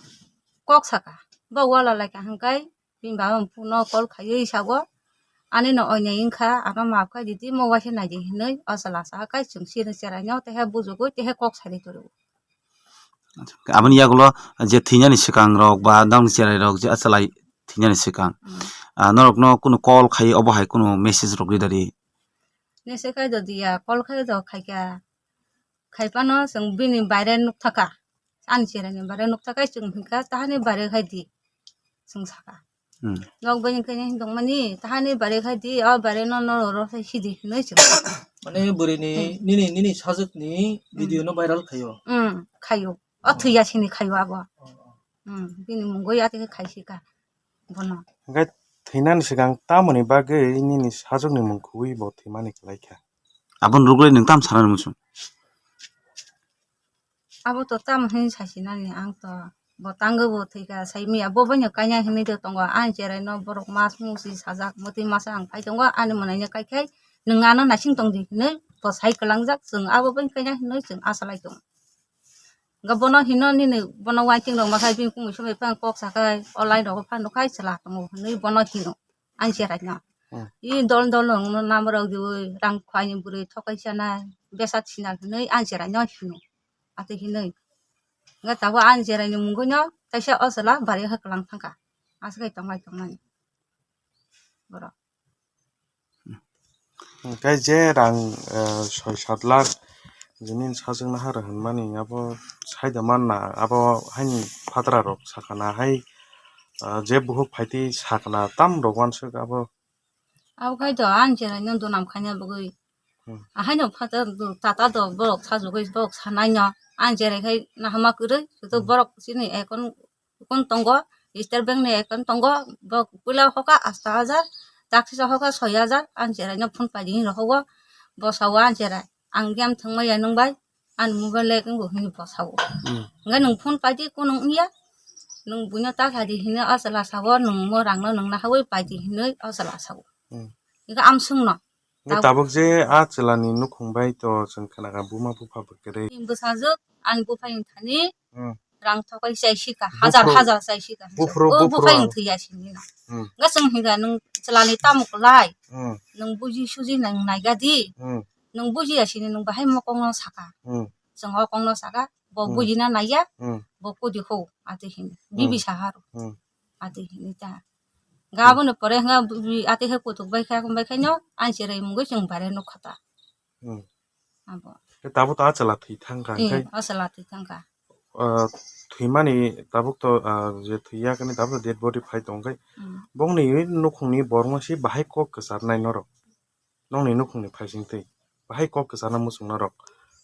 Kok saka. Bo wala lai ka hwnkhe bini baba phone no call khaiwi sago. Ani no oinai wngkha, ano maaf khai di, tei mo waisa nai di hinwi o chwla sa khai chwng sini cherai no tei hai bujugwi tei hai kok sai di toro. Aboni yagulo je thwinani swkang rok ba nokni cherai rok je a chwlai thwinani swkang, hmm, ah, norok no kunu call khai obo hai kunu message rok ri dari? Message khai do diya, call khai do khaikha. Khai phano chwng bini baire nuk thaka. Ani cherai ni baire nuk thaka chwng hwnkha tahani baire khai di. Chwng saka. Hmm. Nok bai hwnkhe ni tongmani, tahani baire khai di, o baire no, no, ro, ro, khai sidi hinwi chwng. Mane bwrwi ni, hmm, nini, nini sajwk ni video no viral khaio. Hmm, khaio. O thwiya sini khaio abo. Oh, oh. Hmm, bini mungwi atwi khai sika. Bono. Hwnkhe thwinani swkang tamoni bagwi nini sajwk ni mung khugwi bo thwimani kwlai kha? Aboni rwgwi nwng tam sana muchung? Abo to tamo hwnwi sasinani ang to bo tangwi bo thwikha saimanya bo boino kanya hinwi de tongo ani cherai no borok mas musi sajak mwtwi masa ang phai tongo ani mwnaino kaikhai nwng ano naising tongdi hinwi bo sai kwlangjak chwng abo boino kanya hinwi chwng asalai tongo. Hwnkhe bono hino nini bono waiting rok makhai bini kumui sumui phano kok sakhai o line rogo phano nukhai chwla tongo hinwi bono hino. Ani cherai no. Hmm. I dol dol no nwng no number rok diwi rang khaini bwrwi thokai chana besa sina hinwi ani cherai no hino. Ate hinwi. Hwnkhe tabuk ani cherai ni mungwi no kaisa o chwla bari khe kwlang thangkha. Aswk khai tongnai tongnai borok. Hwnkhe je rang, eh, soi sat lakh jini sajwkna ha rw hwnmani abo saida manna abo haini phatrarok sakana hai, eh, je buhuk phaitwi sakana tamrok uansuk abo. Abo khai do ani cherai no dunam khaina bagwi. Hmm. Ahaino phatar do tata do borok sajagwi borok sanaino ani cherai khai nahama kwrwi to Hmm. borok chini account account tongo, State Bank ni account tongo, bo puila hoka asta hajar, taksisa hoka soi hajar, ani cherai no phone paidi hinwi rohogo, bosao ani cherai, ang game thwngmaya nwng bai, ani mobile le wngbo hinwi bosao. Hmm. Hwnkhe nwng phone paidi kunung wngya, nwng buino ta saidi hinwi o chwla sao, nwng mo rang no nwng nahawi paidi hinwi o chwla sao. Hmm. Hwnkhe amswk no. Hwnkhe Tab- tabuk je a chwla ni nukhung bai to chwng khna kha buma bupha bo kwrwi. Bwsajwk ani buphang thani Hmm. rang thokai chai sika, hajar Buphuru-, hajar chai sika. buphuru, O buphuru buphang ang. Thwi ya sini na. Hmm. Hwnkhe chwng hinga nwng chwla ni tamo kwlai. Hmm. Nwng buji suji nwng naiga di. Hmm. Nwng buji ya sini nwng bahai mokong no saka. Hmm. Chwng o kong no saka, bo Hmm. buji na naiya, Hmm. bo kudi ho, ati hini. Hmm. Bibi saharo. Hmm. Ati hini ta. Ga Hmm. abono pore hwnga bwi ati khe kutuk bai kha, bai khaino ani cherai mungwi chwng bare nuk kha ta. Hmm. Abo. Khe tabuk to a chwla thwi thang kha, Eh, hwnkhe, o chwla thwi thang kha. Ah, thwimani tabuk to, ah, je thwi ya kani tabuk to dead body phai tong khe, Hmm. bongni nukhungni borok no se bahai kok kwcharnai norok. Nokni nukhungni phaising twi. Bahai kok kwchana muchung norok.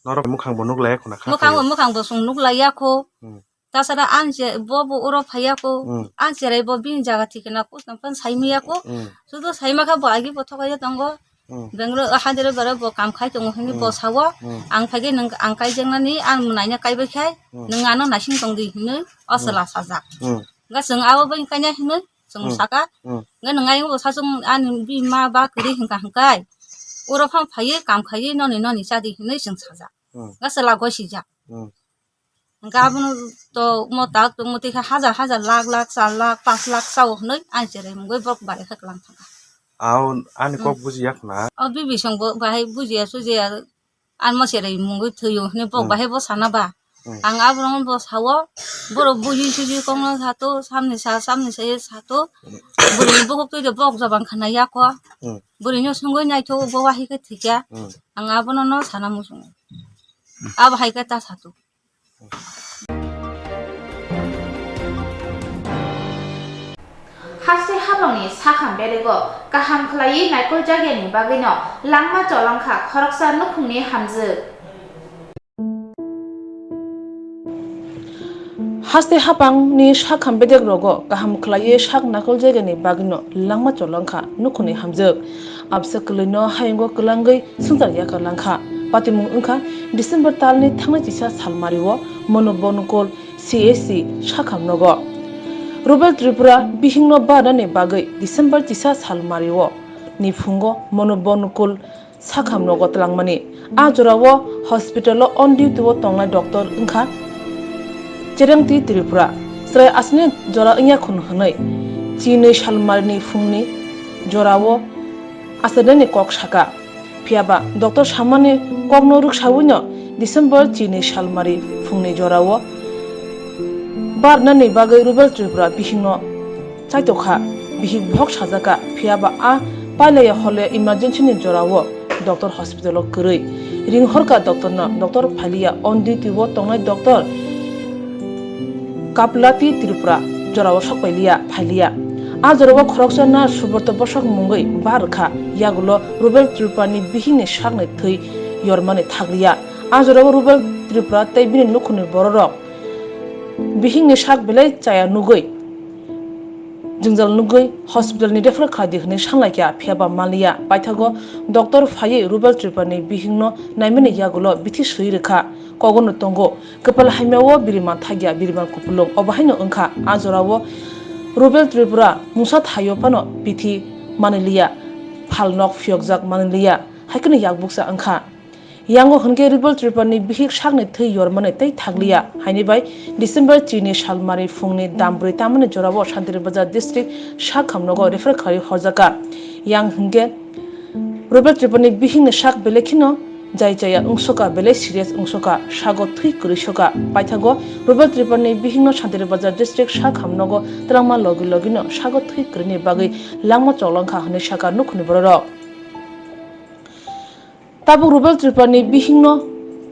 Norok mukhang bo nuk laiya khuna kha Mukhang bo, khayo. Mukhang bo chwng nuk laiya kho. Hmm. Tasara ang je bo bo oro phaiya kho. Hmm. Ang cherai bo bini jaga thikena kusnam phan saimaya kho. Hmm. Sudu saima kha bo agi bo thokaiya tongo. Hmm. Bangalore, ah, Hyderabad o bo kam khai tongo hwnwi Hmm. bo sao. Hmm. Ang phaikhe nwng ang kaijaknani ang mwnaino kaibai khai Hmm. nwng ano naising tongdi hwnwi o Hmm. chwla sajak. Hmm. Hwnkhe chwng abo bai kaina hwnwi chwng Hmm. saka. Hmm. Hwnkhe nwng ayang bo sachwng ani bima ba kwrwi hwnkha hwnkhe oro phang phaiwi kam khaiwi noni noni chadi hwnwi chwng sajak. Hmm. Hwnkhe chwla gosijak. Hmm. Hwnkhe abono to mo tak tongmo twi khe hajar hajar lakh lakh char lakh panch lakh chao hwnwi ani cherai mungwi borok bare khe kwlang thangkha. Ao ani Hmm. kok bujiya khna. O bibi song bo bahai bujiya sujiya. Ang mo cherai mungwi thwio hwnwi bo Hmm. bahai bo sana ba. Hmm. Ang abono bo sao, borok buji suji kongno sato, samni sa, samni sa ye sato. Hmm. Bwrwi ni bukhuk twi de bok jabang khna ya kho. Hmm. Bwrwi no sungwi naitho bo wahi khe thikya. Hmm. Ang abono no sana muchungo. Abo hai khe ta sato. Haste habangni sakham bedego kaham khlaiwi naikol jagyani bagwino langma cholangkha khoroksa nukhungni hamjwk. Haste habangni sakham bedek rogo kaham khlaiwi sak naikol jagyani bagwino langma cholangkha nukhungni hamjwk. Absa kwlwino hayungo kwlangwi swngchar yakar langkha. Patimung wngkha December talni thangnai chisa salmario Manu Bonkol C H C sakham nogo. Rubel Tripura bihingno barnani bagwi December chisa salmario ni phungo Manu Bonkol sakham nogo twlangmani. A jorao hospital o on duty o tongnai doctor wngkha Cherengti Tripura. Chwrai aswkni jora wngya khun hwnwi chinwi salmarini phungni jorao aswrnani kok saka. Phiya ba doctor samani kokno rwksawino December chini salmari phungni jorao barnani bagwi Rubel Tripura bihikno chaitokha. Bihik bohok sajakha, phiya ba a pailaya hole emergency ni jorao doctor hospital o kwrwi. Ring horkha doctor no, doctor phailiya, on duty o tongnai doctor Kaplati Tripura jorao sokpailiya, phailiya. A jorao khoroksa nurse Subrata Bosok mungwi bar kha, yagulo Rubel Tripura ni bihikni sakni thwi yormani thakliya. A jorao Rubel Tripura tei bini nukhungni bororok bihikni sak belai chaya nugwi, jwngjal nugwi hospital ni refer khlai di hwnwi sanlaikha, phiya ba manliya. Paithago doctor phaiwi Rubel Tripura ni bihikno naimani yagulo bithi swi rwkha, kogono tongo. Kwpal hamya o biriman thakya, biriman kupulung. Obo haino wngkha, a jorao Rubel Tripura mungsa thaio phano bithi manwi liya, phal nok phiyokjak manwi liya, hai kheno yakbuksa wngkha. Yango hwnkhe Rubel Tripura ni bihik sakni thwi yormani tei thakliya, haini bai December chini salmari phungni dam brwi tamani jorao Santiri Bazar district sakham nogo refer khlai horjakha. Yang hwnkhe Rubel Tripura ni bihikni sak belai kheno Jai jaya wngsoka belai serious wngsoka, sago thwi kwrwi soka. Paithago Rubel Tripurani bihikno Santirbazar district sakham nogo twlangma logi logino sago thwi kwrwini bagwi langma choklangkha hwnwi saka nukhungni bororok. Tabuk Rubel Tripurani bihikno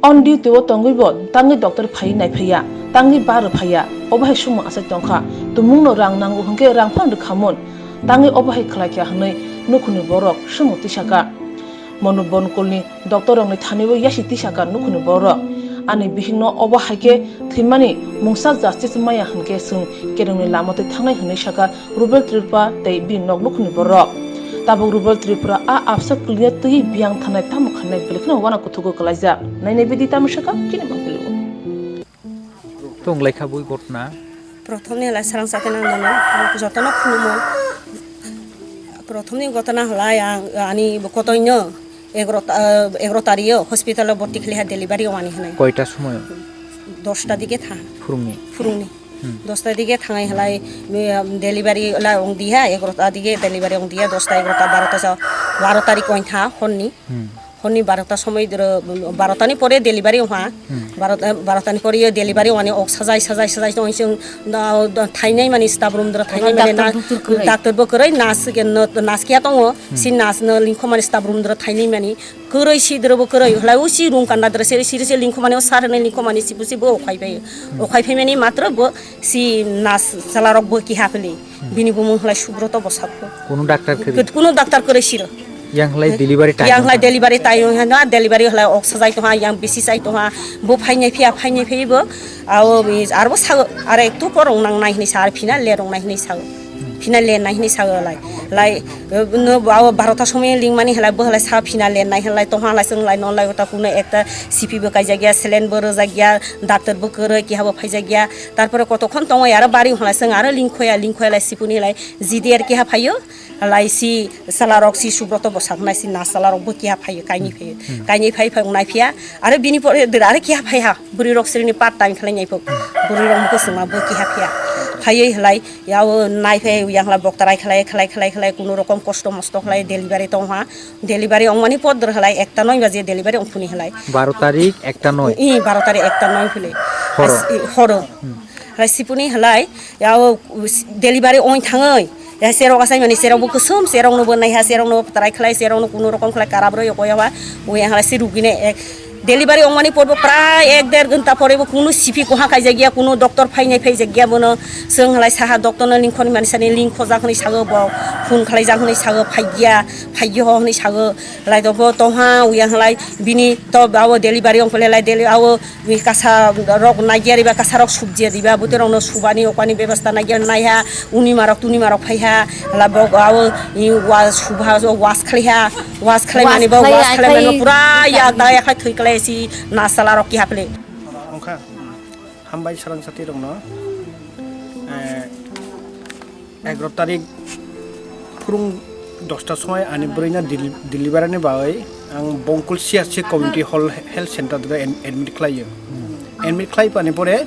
on duty o tongwibo tangwi doctor phaiwi naiphaiya, tangwi ba rwphaiya, obo hai swngmung achai tongkha. Tumungno rang nango hwnkhe rang phano rwkhamun, tangwi obo hai khlaikha hwnwi nukhungni bororok swngmung tisaka. Monu Bonkulni doctor rokni thani o yasi tisaka nukhungni bororok. Ani bihikno obo hai khe thwimani mungsa justice maya hwnkhe chwng kerongni lama twi thangnai hwnwi saka Rubel Tripura tei bini nok nukhungni bororok. Tabuk Rubel Tripura a absa kwlwino twiwi biyang thanai tamo khanai belai kheno uanakuthukgo kwlaijak. Nainai bidi tamo saka kini mangpili o. Tong lai kha bui gotna. Prothomni lai sarang sati nang mano, jotono khulumo. Prothomni gotna halai ang ani kotoino egarota, egarota rio hospital o borti khliha delivery wani hinai. Koita somoy? Dosta dige tha. Phurungni? Phurungni. Hmm. Dosta dige thangai halai, delivery la ong diha, egarota dige delivery ong diha, dosta, egarota, barota sa, baro tarik oin tha honni. Hmm. Honni barota somoi doro, barota ni pore delivery wngha. Hmm. Barota, barota ni pore yo delivery wngmani ok sajai, sajai, sajai tong sing, da, da, thainai mani staff room doro thainai mani doctor na, doctor kwrwi. Doctor bo kwrwi, nurse ke no, nurse kiya tongo, hmm, si nurse no lingkho mani staff room doro thainai mani kwrwi si doro bo kwrwi, hlai o si room kanda doro se, si, si lingkho mani o sir ni lingkho mani si, si bo okhai pai. Hmm. Okhai pai mani matro bo si nurse chwla rok bo kiha phili. Hmm. Bini bumung hlai Subroto Bwsakho. Kuno doctor kwrwi? Kuno doctor kwrwi siro. Yang hlai delivery time. Yang hlai delivery time hwnha, delivery hlai ok sajai tongha, yang bisi chai tongha, bo phainai phiya, phainai phiya bo, abo bi, arbo sao, are ektu por rong nang nai hinwi sa, ar phina le rong nai hinwi sao. Phina le nai hinwi sao lai. Lai, no, abo barota somoi lingmani hlai, bo hlai sa phina le nai hlai, tongha lai, chwng lai, non lai, ota kuno ekta sipi bo kaijak ya, saline bo rwjak ya, doctor bo kwrwi, kiha bo phaijak ya. Tarpore kotokhon tongo, aro bari hlai, chwng aro lingkhoya, lingkhoya lai, sipuni lai, G D R kiha phaio. Lai si chwla rok si Subroto Bwsak nai si nurse chwla rok bo kiha phaio, kainwi phaio. Hmm. Kainwi phai phai wngnai phiya. Aro bini pore dera aro kiha phai ha. Bwrwi rok srini part time khlai nai phok. Bwrwi rok mukho sungma bo kiha phiya. Phaiwi hlai yao nai phai yang hlai boktarai khlai, khlai, khlai, khlai kuno rokom kosto mosto khlai delivery tong ha. Delivery ongmani por dor hlai ekta noi baje delivery ongphuni hlai. Baro tarik ekta noi? I, baro tarik ekta noi phile. Horo? As-, i, horo. Hmm. Hlai sipuni hlai, yao delivery ong thangoi. Ya serok asai mani serok bo kusum, serok no bo naiha, serok no bo patarai khlai, serok no kuno rokom khlai karab roi yoko yawa. Ui hlai si rugine ek delivery ong mani porbo prai ek der ghonta pore bo kuno sipi koha kaijak ya, kuno doctor phai nai phai jak ya bono. Chwng hlai saha doctor no lingkhoni mani sani lingkho jak hwnwi sago bo, phone khlai jak hwnwi sago, phai ya, phai ya ho hwnwi sago. Lai do bo tongha, ui hlai bini to bawo delivery ong pole lai deli awo Ui kasa rok naiya riba, kasa rok subji riba, bwtwi rok no subani okani bebasta naiya naiha, uni marok tuni marok phaiha, labok awo i was subha, was khaliha, was khalai mani bo, was khalai mani pura ya da ya khai thwi kalai si na sala rok ki haple. Ongkha, hambai sarang sati rok no. Eh, Egaroh tarik phurung dosta somoi ani bwrwino deli-, delivery ni bagwi ang Bongkul C R C Community Hall Health Center o ad-, admit khlaio. Admit khlai pani pore,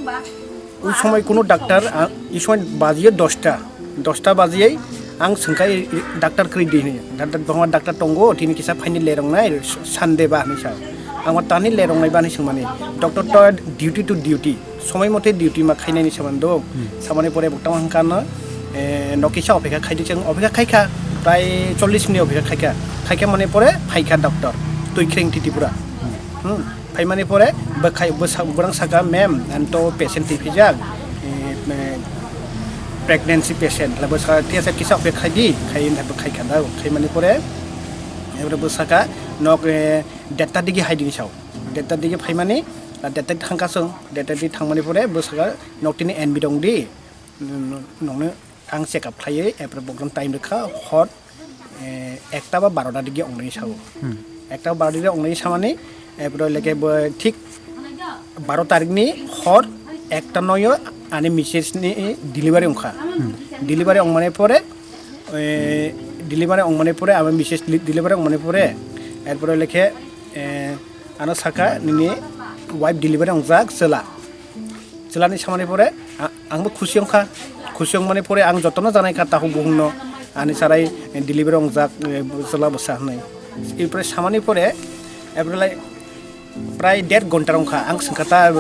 ui somoi kuno doctor, a, ui somoi bajiyo dosta, dosta bajiye ang swngkha, "Doctor kwrwi di," hwnwi. Doctor, "Bwkhama doctor tongo, tini kisa phaini lerong nai, Sunday ba," hwnwi sa. Ang ma tani lerong nai ba hwnwi swngmani. Doctor to duty to duty. Somoi mote duty ma khainani samani do. Hmm. Samani pore bo tamo hwnka no, eh, no kisa opekha khaidi chwng, opekha khaikha, prai chollish minute opekha khaikha. Khaikha mani pore phaikha doctor, twi khreng titi pura. Hmm. Hmm. Phaimani pore bo khai, bo sa-, borang saka, "Ma'am, ang to patient twi phijak, eh, eh, pregnancy patient." Labo saka, "Tiya sa kisa opekha khaidi," khai, khai khaikha da, khaimani pore, ebore bo saka, "Nok, eh, derta digi haidi," hwnwi sao. Derta digi phaimani, a derta digi thangkha chwng, derta digi thangmani pore bo saka, "Nok tini admit ong di, nokno ang check up khlaiwi, epre program time rwkha, hor, eh, ekta ba barota digi ongni sao." Hmm. Ekta ba barota digi ongni samani, epre leke bo thik baro tarikni hor ekta noyo ani misses ni delivery ongkha. Hmm. Delivery ongmani pore, eh, delivery ongmani pore, ami misses li-, delivery ongmani pore, erpore lekhe, eh, ano saka, "Nini wife delivery ongjak, chwla." Chwlani samani pore, a-, angbo khusi ongkha. Khusi ongmani pore ang jotono janai kha, takhuk bukhukno, ani sarai, eh, delivery ongjak, eh, chwla bwsa hwnwi. Erpore samani pore, erpore lai, Prai der ghonta wngkha, ang swngkha ta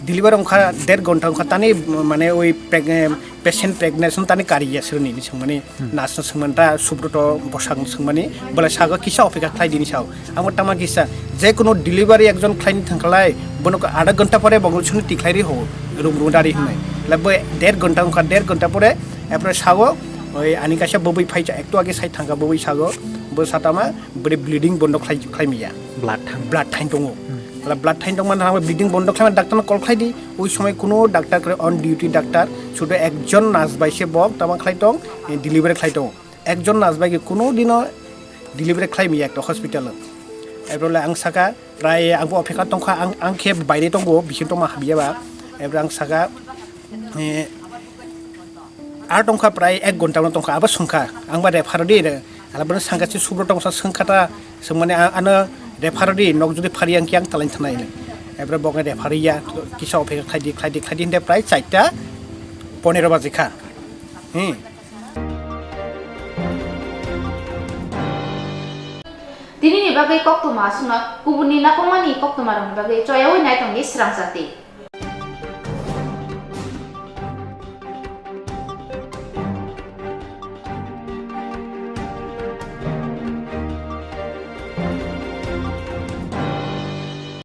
delivery wngkha, der ghonta wngkha, tani mane oi preg-, patient pregnancy tani kariya sironi hinwi swngmani, nurse no swngmani ta Subroto bwsakno swngmani, bole sago kisa opekha khlai dini sao. Ang bo tama kisa, je kono delivery ekjon khlaini thangkhalai, bono adha ghonta pore bo suni tikhlai ri ho, rum rum dari hwnwi. La bo der ghonta wngkha, der ghonta pore, epre sao, oi ani kaisa bwbwi phaicha, ektu age sai thangkha bwbwi sago, bo satama, bwrwi bleeding bondo khlai, khlai maya. Blood thang. Blood thain tongo. Hmm. Hala blood thain tongmani thangwi bleeding bondo khlaimani doctor no call khlai di. Oi somoi kuno doctor kwrwi on duty doctor, sudo ekjon nurse bai se bo tama khlai tong, eh, delivery khlai tongo. Ekjon nurse bai khe kuno dino delivery khlai maya ekta hospital o. Ebro le ang saka, prai ang bo opeka tongkha, ang, ang khe baire tongo, bising tongma habya ba. Ebro ang saka, eh, Ar tongkha prai ek ghonta no tongkha, abo swngkha, ang ba refer di, re-, ala bono sangka si Subroto tongsa swngkha ta, swngmani a-, ano refer di, nok jodi phari ang kiyang talai thanai hinwi. Ebro bo refer ya, kisa opeka khlai di, khlai di, khlai di, hinde prai charta ponero baji kha. Hmm. Tini ni bagwi koktwma aswkno, kubuni nakomani koktwma rokni bagwi choyaui nai tongdi srang jati.